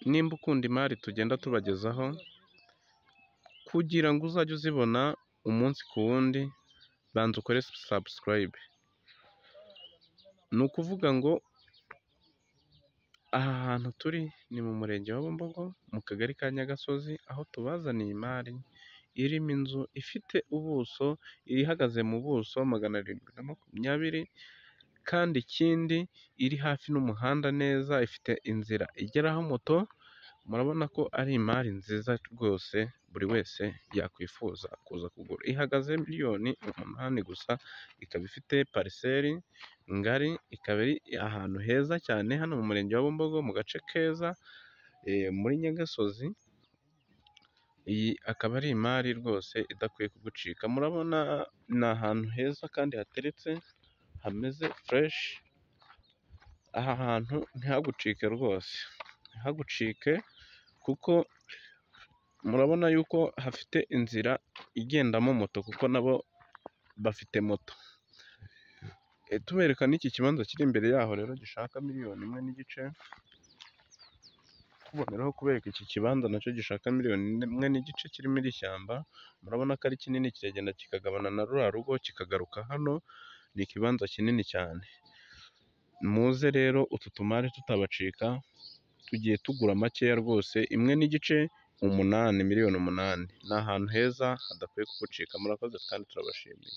Nimba ukunda imari tugenda tubagezaho, kugira ngo uzajye uzibona umunsi ku wundi, banza ukore subscribe. Ni ukuvuga ngo aha hantu turi ni mu murenge wa Bumbogo, mu kagari ka Nyagasozi, aho tubazaniye imari irimo inzu ifite ubuso, ihagaze mu buso 720, kandi ikindi iri hafi n'umuhanda neza, ifite inzira igeraho moto, murabona ko ari imari nziza rwose buri wese yakwifuza kuza kugura. Ihagaze miliyoni 8 gusa, ikaba ifite parcelle ngari, ikaba iri ahantu heza cyane hano mu murenge wa Bumbogo, mu gace keza muri Nyagasozi, iyi akaba ari imari rwose idakwiye kugucika. Murabona ni ahantu heza kandi hateretse hameze fresh, aha hantu ntihagucike rwose, ntihagucike kuko murabona yuko hafite inzira igendamo moto kuko nabo bafite moto. Tubereka n'iki kibanza kiri imbere yaho rero gishaka miliyoni 1.5, tuboneraho kubereka iki kibanza nacyo gishaka miliyoni 1.5 kirimo iri shyamba, murabona ko ari kinini kiragenda kikagabana na ruriya rugo kikagaruka hano, ni ikibanza kinini cyane. Muze rero utu tumari tutabacika, tugiye tugura makeya rwose, 1.5, 8, miliyoni 8. Ni ahantu heza hadakwiye kugucika, murakoze kandi turabashimiye.